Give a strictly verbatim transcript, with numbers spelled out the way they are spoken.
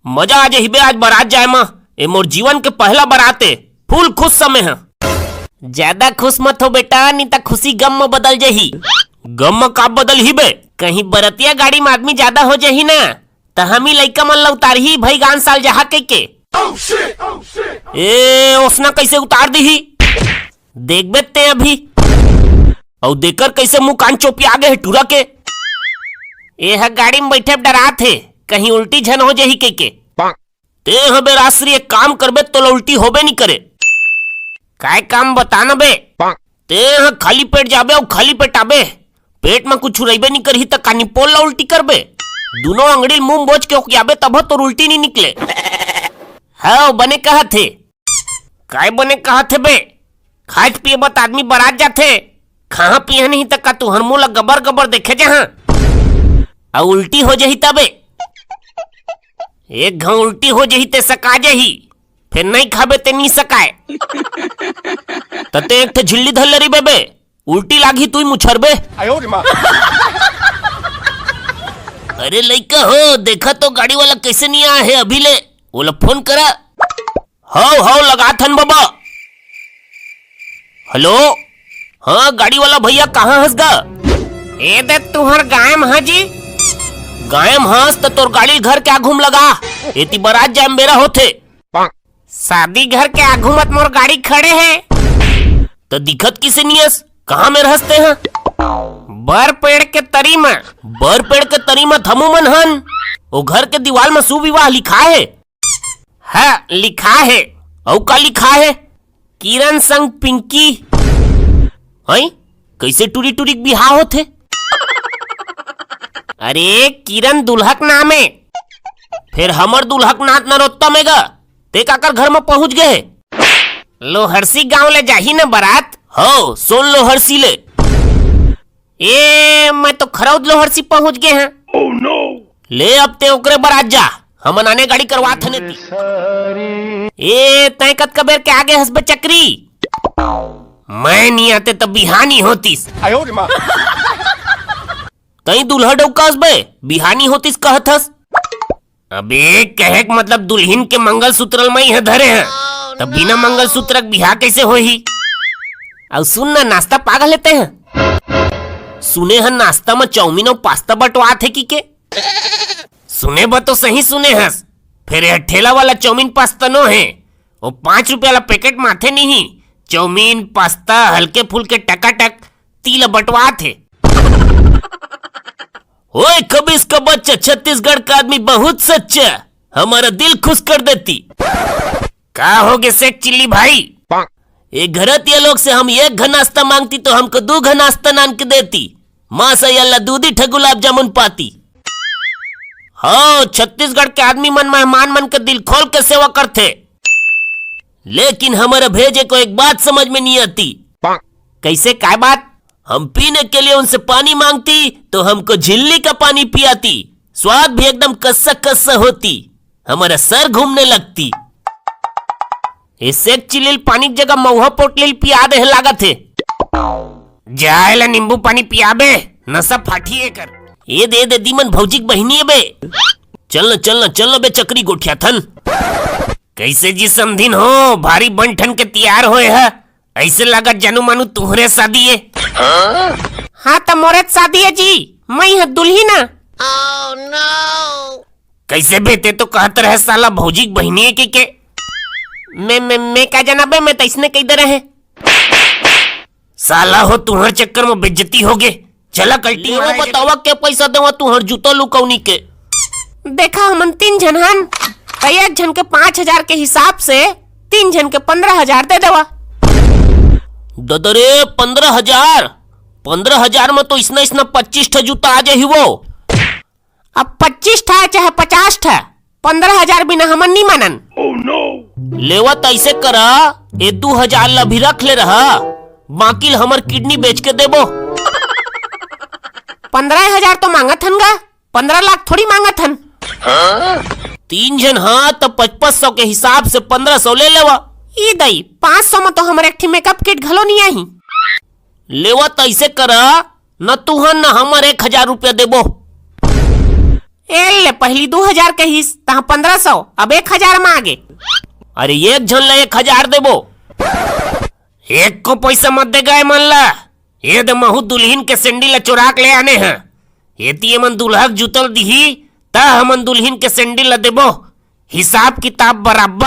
मजा आ जाही बे आज बारात जाए म। ए मोर जीवन के पहला बारात ए, फुल खुश समय ह। ज्यादा खुश मत हो बेटा, नहीं त खुशी गम म बदल जाही। गम म का बदल ही बे? कहीं बरतिया गाड़ी म आदमी ज्यादा हो जाही ना, त हम ही लइका मन ला उतारही भई गान साल जहा कहिके। ए, ओसना कैसे उतार दीही? देखबे ते अभी। अउ देकर कैसे मुंह कान चोपिया गे हे टूरा के। ए ह गाड़ी म बैठे डरात हे, कहीं उल्टी झन हो जाही कहिके। ते ह बे राजश्री, एक काम करबे, तोला उल्टी होबे नी करे। काय काम बता न बे? ते ह खाली पेट जाबे अउ खाली पेट आबे। पेट म कुछ रहिबे नी करही त का निपोल ला उल्टी करबे? दुनो अंगड़ी मुंह बोच के ओकियाबे तभो तोर उल्टी नी निकले। हव, बने कहत हे। काय बने कहत हे बे? खाए पिए बर त आदमी बरात जाथे, खाहा पिहा नहीं त का तुहर मुंह ला गबर गबर देखे जहां? अउ उल्टी हो जाही तबे। एक घांव उल्टी हो जाही ते सका जाही, फेर नहीं खाबे ते नी सकाय। त ते एक ठे झिल्ली धर ले रही बे, उल्टी लागही तुई मुछरबे। अरे लइका हो, देखा तो गाड़ी वाला कैसे नहीं आया है अभी ले, ओला फोन करा। हव हव, लगाथन बबा। हेलो, हाँ गाड़ी वाला भैया, कहाँ हस गा? ए दे तुहर गाय म ह जी। गाय म हस त तोर गाड़ी घर के आघू म लगा, एती बारात जाए म बेरा होथे। शादी घर के आघू म त मोर गाड़ी खड़े हे। त दिखत किसे नियस? कहाँ में रहस ते ह? बर पेड़ के तरी म। बर पेड़ के तरी म थमू मन हन। ओ घर के दीवाल म सुविवाह लिखा हे। हाँ, लिखा हे। अउ का लिखा हे? किरण संग पिंकी। हई? कैसे टूरी टूरी के बिहाव होथे? अरे, किरण दुल्हक नाम हे। फेर हमर दुल्हक नात नरोत्तम हे गा। ते काकर घर म पहुंच गे हे? लोहरसी गांव ले जाही न बरात? हव, सोन लोहरसी ले। ए, मैं तो खरौद लोहरसी पहुंच गे हं। ले, अब ते ओकरे बरात जा, हमन आने गाड़ी करवात हन एती। ए, तैं कतका बेर के आगे हस बे चकरी? मैं नी आते त बिहानी होतिस। तैं दूल्हा डौका हस बे, बिहानी होतिस कहत हस। अबे, कहे के मतलब दुल्हिन के मंगलसूत्र ल मई ह धरे हं, त बिना मंगलसूत्र के बिहाव कैसे होही? अउ सुन ना, नाश्ता पागल हे ते ह। सुने हन नाश्ता म चाउमीन अउ पास्ता बंटवात हे कहिके। सुने बर तो सही सुने हस, फेर ए ठेला वाला चाउमीन पास्ता नो हे, ओ पाँच रुपया वाला पैकेट म आथे नहीं, चाउमीन पास्ता हल्के फुल्के टकाटक तीला बंटवात हे। ओए खबीस का बच्चा, छत्तीसगढ़ का आदमी बहुत सच्चा, हमारा दिल खुश कर देती। का हो गे सेठ चिल्ली भाई? ये घरतिया लोग से हम एक घन नाश्ता मांगती तो हमको दू घन नाश्ता नान के देती। मासा अल्लाह दूधी ठे गुलाब जामुन पाती। हाँ, छत्तीसगढ़ के आदमी मन मेहमान मन के दिल खोल के सेवा करथे। लेकिन हमारा भेजे को एक बात समझ में नहीं आती। कैसे, काय बात? हम पीने के लिए उनसे पानी मांगती तो हमको झिल्ली का पानी पियाती, स्वाद भी एकदम कस्सा कस्सा होती। हमारा सर घूमने लगती। ए सेठ चिल्ली ल पानी के जगह महुआ पोटली ल पिया दे हे लागत हे। जाए ला नींबू पानी पियाबे, नशा फाटी एकर। ए दे दे दीमन भौजी के बहिनी ए बे। चल न, चल न, चल न बे चकरी गोठियाथन। कैसे जी समधिन हो, भारी बन ठन के तियार होए ह, ऐसे लागत जानू मानू तुहरे शादी ए। हाँ त मोरे शादी ए जी, मैं ह दुल्हिन। कैसे बे, ते तो कहत रहे साला भौजी के बहिनी ए कहिके। मैं, मैं, मैं का जाना बे, मैं त अइसने कहि दे रहे। साला हो, तुहर चक्कर में बेइज्जती हो गे। चला कल्टी लेवा मारा बतावा के पैसा देवा तुहर जूता लुकौनी के। देखा हमन तीन झन हन, त एक झन के पाँच हजार के हिसाब से तीन झन के पन्द्रह हजार दे देवा। ददा रे, पन्द्रह हजार? पन्द्रह हजार में तो इसना इसना पच्चीस ठा जूता आ जाही वो। अब पच्चीस ठा चाहे पचास ठा, पन्द्रह हजार बिना हमन नी मानन। लेवा त ऐसे करा, ए दू हजार ला भी रख ले रहा, बाकी ल हमर किडनी बेच के देबो। पन्द्रह हजार तो मांगत हन गा, पन्द्रह लाख थोड़ी मांगत हन। तीन झन हा त पचपन सौ के हिसाब से पन्द्रह सौ ले लेवा। ई दई, पाँच सौ में तो हमर एक ठी मेकअप किट घलो नी आही। लेवा त ऐसे करा, न तुहन न हमर एक हजार रुपया देबो। ए ले, पहिली दू हजार कहिस, तहाँ पंद्रह सौ, अब एक हजार मांगे। अरे, एक झन ला एक हजार देबो, एको पइसा मत दे गा एमन ला। ए दे, महू दुल्हिन के sandal ला चोरा के ले आने हँव। एती एमन दूल्हा के जूता ल दिही, त हमन दुल्हिन के sandal ला देबो। हिसाब किताब बराबर।